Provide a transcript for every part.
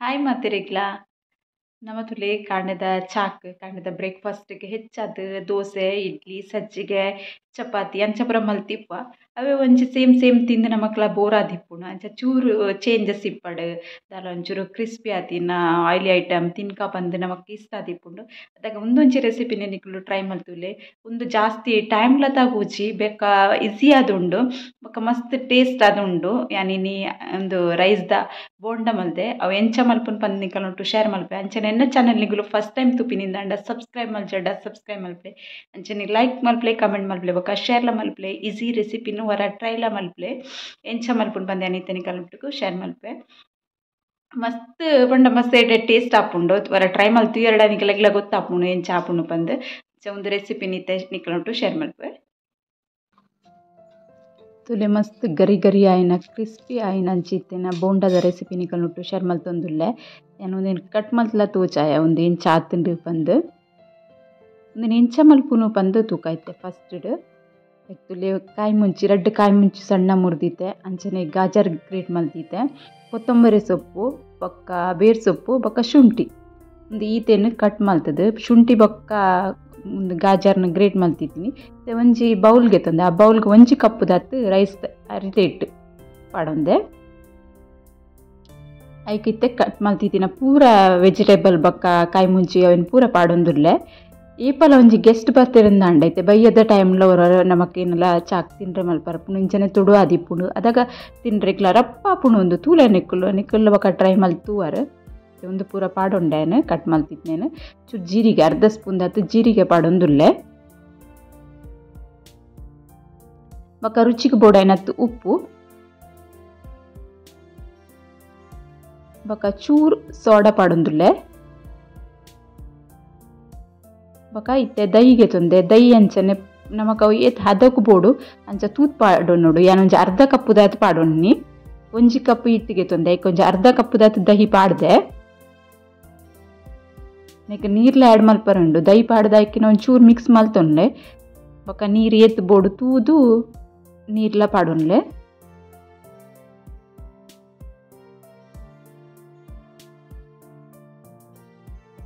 Hi ಮಾತಿರಿಗ್ಲಾ ನಮ್ಮ ತುಲೆ ಕಾಂಡದ chalk ಕಾಂಡದ ಬ್ರೇಕ್ಫಾಸ್ಟ್ಗೆ ಹೆಚ್ಚಾದ ದೋಸೆ ಇಡ್ಲಿ ಸಜ್ಜಿಗೆ ಚಪಾತಿ ಅಂಚಪುರ ಮಲ್ತಿಪ್ಪ ಅವೇ ಒಂಜಿ ಸೇಮ್ ಸೇಮ್ ತಿಂದು ನಮಕ್ಲ ಬೋರ್ ಆದಿಪ್ಪುಂಡು. ಅಂಚ ಚೂರು ಚೇಂಜಸ್ ಇಪ್ಪಡು ದಾಲ ಒಂಚೂರು ಕ್ರಿಸ್ಪಿ ಆತಿನ ಆಯ್ಲಿ ಐಟಮ್ ತಿನ್ಕ ಬಂದು ನಮಕ್ ಇಷ್ಟ ಆದಿಪ್ಪುಂಡು. ಅದಾಗ ಒಂದೊಂಜಿ ರೆಸಿಪಿನೇ ನಿಕುಲು ಟ್ರೈ ಮಲ್ತುಲೆ ಒಂದು ಜಾಸ್ತಿ ಟೈಮ್ಲ ತಾಗೂಜಿ ಬೇಕ ಈಸಿ ಆದುಂಡು ಬೊಕ ಮಸ್ತ್ ಟೇಸ್ಟ್ ಆದುಂಡು. ಯಾನಿನಿ ಒಂದು ರೈಸ್ದ ಬೋಂಡ ಮಲ್ದೆ ಅವು ಎಂಚ ಮಲ್ಪುನ್ ಪಂದ್ ನಿಕಲ್ನೊಟ್ಟು ಶೇರ್ ಮಲ್ಪೆ. ಅಂಚನೆ ಎನ್ನ ಚಾನಲ್ ನಿಗುಲು ಫಸ್ಟ್ ಟೈಮ್ ತುಪಿನಿಂದಾಂಡ ಸಬ್ಸ್ಕ್ರೈಬ್ ಮಲ್ಜಡ ಸಬ್ಸ್ಕ್ರೈಬ್ ಮಲ್ಪೆ, ಅಂಚನೆ ಲೈಕ್ ಮಲ್ಪಲೆ ಕಮೆಂಟ್ ಮಲ್ಪಲೆ ಬೊಕ ಶೇರ್ಲ ಮಲ್ಪಲೆ. ಈಸಿ ರೆಸಿಪಿನು ಹೊರ ಟ್ರೈಲ ಮಲ್ಪಲೆ ಎಂಚ ಮಲ್ಪುನ್ ಪಂದ್ ಯಾನಿತ್ತೆ ನಿಕಲ್ನೊಟ್ಟುಗು ಶೇರ್ ಮಲ್ಪೆ. ಮಸ್ತ್ ಪಂಡ ಮಸ್ತ್ ಎಡ್ಡೆ ಟೇಸ್ಟ್ ಆಪುಂಡು. ಹೊರ ಟ್ರೈ ಮಲ್ತು ಎರಡ ನಿಕಲೆಗ್ಲ ಗೊತ್ತಾಪುಂಡು ಎಂಚ ಆಪುಂಡು ಪಂದ್. ಅಂಚ ಒಂದು ರೆಸಿಪಿ ನಿತ್ತೆ ನಿಕಲ್ನೊಟ್ಟು ಶೇರ್ ಮಲ್ಪೆ. ತುಲೆ ಮಸ್ತ್ ಗರಿ ಗರಿ ಆಯಿನ ಕ್ರಿಸ್ಪಿ ಆಯಿನ ಅಂಚಿತ್ತಿನ ಬೋಂಡದ ರೆಸಿಪಿ ನಿಕಲ್ನೊಟ್ಟು ಶೇರ್ ಮಲ್ತೊಂದುಲ್ಲೆ. ಯಾನ್ ಒಂದೇನು ಕಟ್ ಮಲ್ತಲ ತೋಚಾಯ ಒಂದು ಎಂಚ ಆತುಂಡು ಪಂದ್ ಒಂದೇನು ಎಂಚ ಮಲ್ಪುನು ಪಂದ್ ತೂಕಾಯ್ತೆ. ಫಸ್ಟ್ ತುಲೆ ಕಾಯಿ ಮುಂಚಿ ರಡ್ಡ್ ಕಾಯಿ ಮುಂಚಿ ಸಣ್ಣ ಮುರಿದಿತ್ತೆ, ಅಂಚನೆ ಗಾಜರ್ ಗ್ರೇಟ್ ಮಲ್ತಿತ್ತೆ, ಕೊತ್ತಂಬರಿ ಸೊಪ್ಪು ಬೊಕ್ಕ ಬೇರ್ ಸೊಪ್ಪು ಬೊಕ್ಕ ಶುಂಠಿ ಒಂದು ಈತೆನ್ ಕಟ್ ಮಲ್ತದು. ಶುಂಠಿ ಬೊಕ್ಕ ಒಂದು ಗಾಜರ್ನ ಗ್ರೇಟ್ ಮಲ್ತಿದ್ದೀನಿ. ಒಂಜಿ ಬೌಲ್ಗೆ ತಂದೆ ಆ ಬೌಲ್ಗೆ ಒಂಜಿ ಕಪ್ಪುದಾತ್ ರೈಸ್ ಅರಿತ ಹಿಟ್ಟು ಪಾಡೊಂದೆ. ಐಕಿತ್ತೆ ಕಟ್ ಮಲ್ತಿತ್ತಿನ ಪೂರ ವೆಜಿಟೇಬಲ್ ಬೊಕ್ಕ ಕಾಯಿ ಮುಂಚಿ ಅವೆನ್ ಪೂರ ಪಾಡೊಂದುಲ್ಲೆ. ಏಪಲ ಒಂಜಿ ಗೆಸ್ಟ್ ಬರ್ತಿರಂದಾಂಡ ಐತೆ ಬಯ್ಯದ ಟೈಮ್ಲ ನಮಕ್ ಏನೆಲ್ಲ ಚಾಕ್ ತಿನ್ರೆ ಮಲ್ಪರಪುಂಡು ಇಂಚನೆ ತುಡು ಆದಿಪ್ಪುಂಡು. ಅದಾಗ ತಿನ್ರೆಗ್ಲ ರಪ್ಪ ಆಪುಂಡು. ಒಂದು ತೂಲೆ ನಿಕ್ಕುಲು ನಿಕ್ಕುಲು ಬೊಕ್ಕ ಟ್ರೈ ಮಲ್ತುವರ್. ಒಂದು ಪೂರ ಪಾಡೊಂಡೇನು ಕಟ್ ಮಲ್ತಿತ್ತೇನು. ಚೂರು ಜೀರಿಗೆ ಅರ್ಧ ಸ್ಪೂನ್ ದಾತ್ ಜೀರಿಗೆ ಪಾಡೊಂದುಲ್ಲೆ. ಬೊಕ್ಕ ರುಚಿಗೆ ಬೋಡಾಯಿನತ್ತು ಉಪ್ಪು ಬೊಕ್ಕ ಚೂರು ಸೋಡಾ ಪಾಡೊಂದುಲ್ಲೆ. ಬೊಕ್ಕ ಇತ್ತೆ ದಹಿಗೆ ತೊಂದೆ ದಹಿ ಅಂಚನೆ ನಮಕ್ ಅವು ಏತ್ ಹದಕ್ ಬೋಡು ಅಂಚ ತೂತ್ ಪಾಡೊನೊಡು. ಯಾನ್ ಒಂಜಿ ಅರ್ಧ ಕಪ್ಪುದಾತ್ ಪಾಡೊನ್ನಿ, ಒಂಜಿ ಕಪ್ ಹಿಟ್ಟಿಗೆ ತೊಂದೆ ಐಕ್ ಒಂಜಿ ಅರ್ಧ ಕಪ್ಪುದಾತ್ ದಹಿ ಪಾಡ್ದೆ. ನೆಕ್ ನೀರ್ಲ ಆ್ಯಡ್ ಮಲ್ಪರುಂಡು. ದಹಿ ಪಾಡ್ದ ಐಕಿನ ಒಂಚೂರು ಮಿಕ್ಸ್ ಮಲ್ತೊನ್ಲೆ. ಬೊಕ್ಕ ನೀರು ಏತ್ ಬೋಡು ತೂದು ನೀರ್ಲ ಪಾಡೊನ್ಲೆ.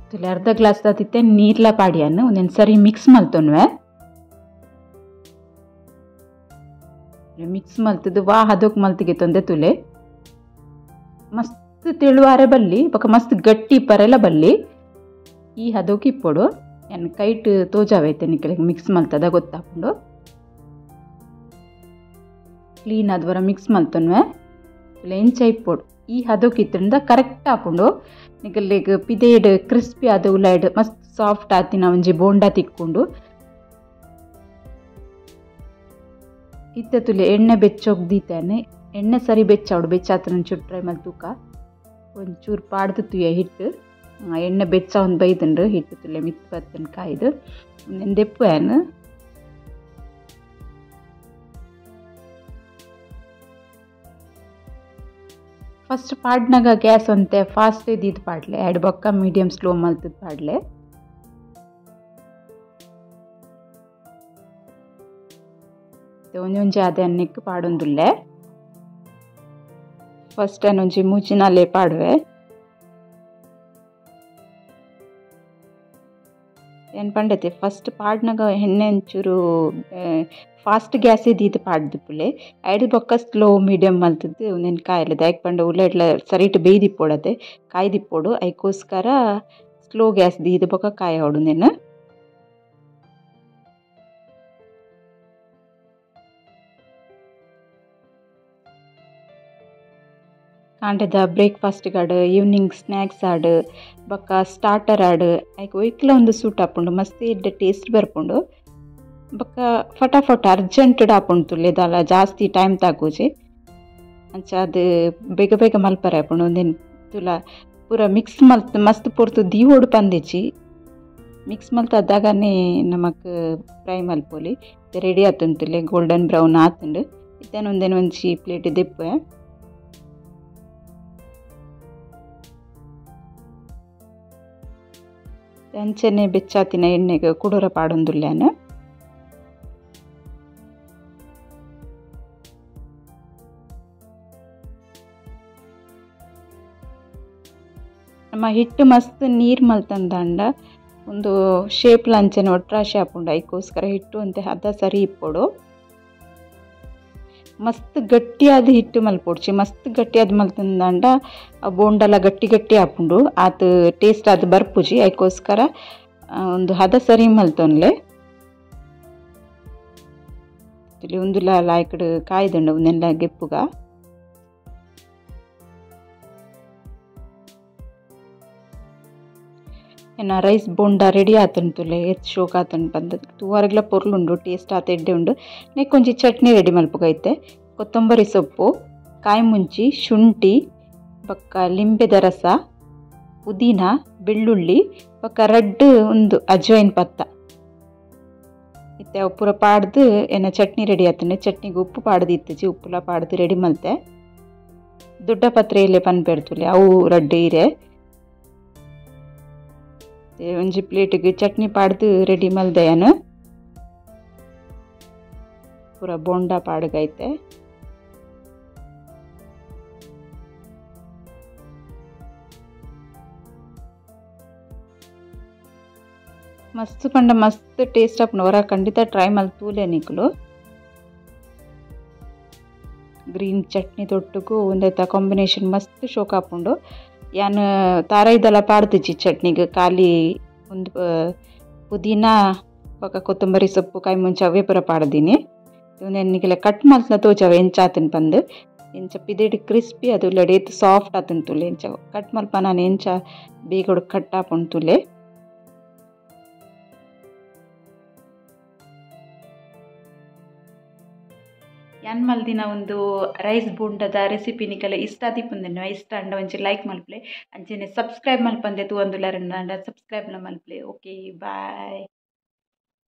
ತುಲೆ ಅರ್ಧ ಗ್ಲಾಸ್ ದಾತಿತ್ತೆ ನೀರ್ಲ ಪಾಡಿಯಾನು ಒಂದೊಂದು ಸರಿ ಮಿಕ್ಸ್ ಮಲ್ತೊನ್ವೆ. ಮಿಕ್ಸ್ ಮಲ್ತದು ವಾ ಹದೋಕ್ ಮಲ್ತಿಗೆ ತೊಂದೆ ತುಲೆ ಮಸ್ತ್ ತೆಳುವಾರೆ ಬಲ್ಲಿ ಬೊಕ್ಕ ಮಸ್ತ್ ಗಟ್ಟಿ ಪರೆಲ ಬಲ್ಲಿ ಈ ಹದೋಕ್ ಇಪ್ಪೊಡು. ಯಾನ್ ಕೈಟ್ ತೋಜಾವೈತೆ ನಿಕಲೆಗ್ ಮಿಕ್ಸ್ ಮಲ್ತದ ಗೊತ್ತಾಪುಂಡು. ಕ್ಲೀನ್ ಆದ್ವರ ಮಿಕ್ಸ್ ಮಲ್ತೊನ್ವೆ. ತುಲೆ ಎಂಚ ಇಪ್ಪೊಡು ಈ ಹದೋಕ್ ಇತ್ತಿಂದ ಕರೆಕ್ಟ್ ಆಪುಂಡು. ನಿಕಲೆಗ್ ಪಿದೇಡ್ ಕ್ರಿಸ್ಪಿ ಆದ ಉಲೈಡ್ ಮಸ್ತ್ ಸಾಫ್ಟ್ ಆತಿನ ಒಂಜಿ ಬೋಂಡ ತಿಕ್ಕೊಂಡು. ಇತ್ತೆ ತುಲೆ ಎಣ್ಣೆ ಬೆಚ್ಚೋಗ್ದೀತಾನೆ ಎಣ್ಣೆ ಸರಿ ಬೆಚ್ಚಾವಡು ಬೆಚ್ಚಾತನ ಒಂಚೂರು ಟ್ರೈ ಮಲ್ತೂಕ ಒಂಚೂರು ಪಾಡ್ದು ತುಯ ಹಿಟ್ಟು ಎಣ್ಣೆ ಬೆಚ್ಚ ಒಂದು ಬೈದುಂಡು ಹಿಟ್ಟು ತುಲೆ ಮಿತ್ ಬತ್ತನ್ ಕಾಯ್ದು ದೆಪ್ಪು ಏನು. ಫಸ್ಟ್ ಪಾಡ್ನಾಗ ಗ್ಯಾಸ್ ಅಂತೆ ಫಾಸ್ಟ್ ಇದ್ದಿದ್ದು ಪಾಡ್ಲೆ ಎರಡು ಬೊಕ್ಕ ಮೀಡಿಯಮ್ ಸ್ಲೋ ಮಲ್ತದ ಪಾಡ್ಲೆ. ಒಂಜೊಂಜಿ ಅದೇ ಅನ್ನಕ್ಕೆ ಪಾಡೊಂದುಲ್ಲೆ. ಫಸ್ಟ್ ಒಂಜಿ ಮೂಜಿನಲ್ಲೇ ಪಾಡುವೆ. ಏನು ಪಂಡತೆ ಫಸ್ಟ್ ಪಾಡ್ನಾಗ ಎಣ್ಣೆ ಒಂಚೂರು ಫಾಸ್ಟ್ ಗ್ಯಾಸ್ ಇದ್ದಿದ್ದು ಪಾಡ್ದಿಪ್ಪುಲೆ ಐದು ಬೊಕ್ಕ ಸ್ಲೋ ಮೀಡಿಯಮ್ ಮಲ್ತದ್ದು ಒಂದೇನು ಕಾಯಲದ ಯಾಕೆ ಪಂಡ ಉಲ್ಲ ಇಟ್ಲ ಸರಿಟ್ ಬೇಯ್ದಿಪ್ಪೊಡತೆ ಕಾಯ್ದಿಪ್ಪೊಡು. ಐಕೋಸ್ಕರ ಸ್ಲೋ ಗ್ಯಾಸ್ ದೀದು ಬೊಕ್ಕ ಕಾಯ ಹೊಡುಂದೇನು. ಕಾಂಡೆದ ಬ್ರೇಕ್ಫಾಸ್ಟ್ಗಾಡು ಈವ್ನಿಂಗ್ ಸ್ನ್ಯಾಕ್ಸ್ ಆಡು ಬೊಕ್ಕ ಸ್ಟಾರ್ಟರ್ ಆಡು ಐಕ್ ಒಯ್ಕ್ಲ ಒಂದು ಸೂಟ್ ಆಪುಂಡು ಮಸ್ತ್ ಎಡ್ಡೆ ಟೇಸ್ಟ್ ಬರ್ಪುಂಡು. ಬೊಕ್ಕ ಫಟಾಫಟ್ ಅರ್ಜೆಂಟ್ ಆಪುಂಡು ತುಲೆ ದಾಲ ಜಾಸ್ತಿ ಟೈಮ್ ತಾಗೂಜಿ ಅಂಚ ಅದು ಬೇಗ ಬೇಗ ಮಲ್ಪರೆ ಆಪುಂಡು. ಒಂದೇನು ತುಲ ಪೂರ ಮಿಕ್ಸ್ ಮಲ್ತ್ ಮಸ್ತ್ ಪೊರ್ತು ದೀವೊಡು ಪಂದಿಚ್ಚಿ ಮಿಕ್ಸ್ ಮಲ್ತದಾಗನೇ ನಮಕ್ ಫ್ರೈ ಮಲ್ಪೊಲಿ. ರೆಡಿ ಆತುಂಡು ತುಲೆ ಗೋಲ್ಡನ್ ಬ್ರೌನ್ ಆತುಂಡು. ಇತ್ತೇನು ಒಂದೇನು ಒಂಜಿ ಪ್ಲೇಟ್ ದೆಪ್ಪೆ. ಅಂಚನೆ ಬೆಚ್ಚಾತಿನ ಎಣ್ಣೆಗೆ ಕುಡೋರ ಪಾಡೊಂದುಲ್ಲೇನು. ನಮ್ಮ ಹಿಟ್ಟು ಮಸ್ತ್ ನೀರು ಮಲ್ತಂದಾಂಡ ಒಂದು ಶೇಪ್ ಲಂಚನೆ ಒಟ್ರಾಶಿ ಆಪುಂಡು. ಐಕೋಸ್ಕರ ಹಿಟ್ಟು ಅಂತೆ ಹದ ಸರಿ ಇಪ್ಪೊಡು. ಮಸ್ತ್ ಗಟ್ಟಿಯಾದ ಹಿಟ್ಟು ಮಲ್ಪೊಡ್ಚಿ. ಮಸ್ತ್ ಗಟ್ಟಿಯಾದ ಮಲ್ತಂದಾಂಡ ಆ ಬೋಂಡಲ ಗಟ್ಟಿ ಗಟ್ಟಿ ಆಪುಂಡು, ಆತ ಟೇಸ್ಟ್ ಅದು ಬರ್ಪುಜಿ. ಐಕೋಸ್ಕರ ಒಂದು ಹದ ಸರಿ ಮಲ್ತೊನ್ಲೆ. ಉಂದುಲ ಲಾಯ್ಕಡ್ ಕಾಯ್ದುಂಡು ಒಂದೆಲ್ಲ ಗೆಪ್ಪುಗ. ಎನ್ನ ರೈಸ್ ಬೋಂಡ ರೆಡಿ ಆತಂಡು ತುಲೆ ಎತ್ ಶೋಕ್ ಆತಂಡು ಬಂದ ತೂವರೆಗ್ಲ ಪೊರ್ಲುಂಡು, ಟೇಸ್ಟ್ ಆತ ಎಡ್ಡೆ ಉಂಡು. ನೆಕ್ಕೊಂಜಿ ಚಟ್ನಿ ರೆಡಿ ಮಲ್ಪುಗೈತೆ. ಕೊತ್ತಂಬರಿ ಸೊಪ್ಪು, ಕಾಯಿ ಮುಂಚಿ, ಶುಂಠಿ, ಬೊಕ್ಕ ಲಿಂಬೆದ ರಸ, ಪುದೀನ, ಬೆಳ್ಳುಳ್ಳಿ, ಬೊಕ್ಕ ರಡ್ಡ್ ಒಂದು ಅಜ್ವೈನ್ ಪತ್ತ ಇತ್ತೆ ಅವು ಪೂರ ಪಾಡ್ದು ಎನ್ನ ಚಟ್ನಿ ರೆಡಿ ಆತಂಡು. ಚಟ್ನಿಗೆ ಉಪ್ಪು ಪಾಡ್ದು ಇತ್ತಜಿ, ಉಪ್ಪುಲ ಪಾಡ್ದು ರೆಡಿ ಮಲ್ತೆ. ದೊಡ್ಡ ಪತ್ರೆ ಇಲ್ಲೇ ಪನ್ಪೆರ್ತುಲೆ ಅವು ರಡ್ಡ್ ಇರೆ. ಒಂಜಿ ಪ್ಲೇಟಿಗೆ ಚಟ್ನಿ ಪಾಡ್ದು ರೆಡಿ ಮಲ್ದೆಯನು. ಪೂರ ಬೋಂಡ ಪಾಡ್ಗೈತೆ. ಮಸ್ತ್ ಪಂಡ ಮಸ್ತ್ ಟೇಸ್ಟ್ ಆಪುಂಡು. ಹೊರ ಖಂಡಿತ ಟ್ರೈ ಮಲ್ತೂಲೆ ನಿಕುಲು. ಗ್ರೀನ್ ಚಟ್ನಿ ತೊಟ್ಟುಗು ಒಂದೈತ ಕಾಂಬಿನೇಷನ್ ಮಸ್ತ್ ಶೋಕ್ ಆಪುಂಡು. ಯಾನ್ ತಾರೈದೆಲ್ಲ ಪಾಡ್ದಿಜ್ಜಿ ಚಟ್ನಿಗೆ, ಖಾಲಿ ಒಂದು ಪುದೀನ ಬೊಕ್ಕ ಕೊತ್ತಂಬರಿ ಸೊಪ್ಪು ಕಾಯಿ ಮುಂಚೆ ಅವೇ ಪೂರ ಪಾಡ್ದೀನಿ. ನಿಗೆಲ್ಲ ಕಟ್ ಮಲ್ತ್ನ ತೋಜಾವೆ ಎಂಚ ಆತನ್ ಪಂದ್. ಎಂಚ ಪಿದೇಡ್ ಕ್ರಿಸ್ಪಿ ಅದು ಏತ್ ಸಾಫ್ಟ್ ಆತನ್ ತುಲೆ. ಎಂಚ ಕಟ್ ಮಲ್ಪ ನಾನು ಎಂಚ ಬೇಗ ಕಟ್ ಆಪುಂಡು ತುಲೆ. ಯಾನ್ ಮಲ್ದಿನ ಒಂದು ರೈಸ್ ಬೋಂಡದ ರೆಸಿಪಿ ನಿಕಲೆ ಇಷ್ಟ ಆದಿಪ್ಪುಂದೆನ್ನುವ. ಇಷ್ಟ ಅಂಡ ಒಂಚಿ ಲೈಕ್ ಮಲ್ಪಲೆ, ಅಂಚನೆ ಸಬ್ಸ್ಕ್ರೈಬ್ ಮಲ್ಪಂದೆ ತೂವೊಂದುಲ್ಲರೆಂಡ ಸಬ್ಸ್ಕ್ರೈಬ್ಲ ಮಲ್ಪಲೆ. Okay, bye.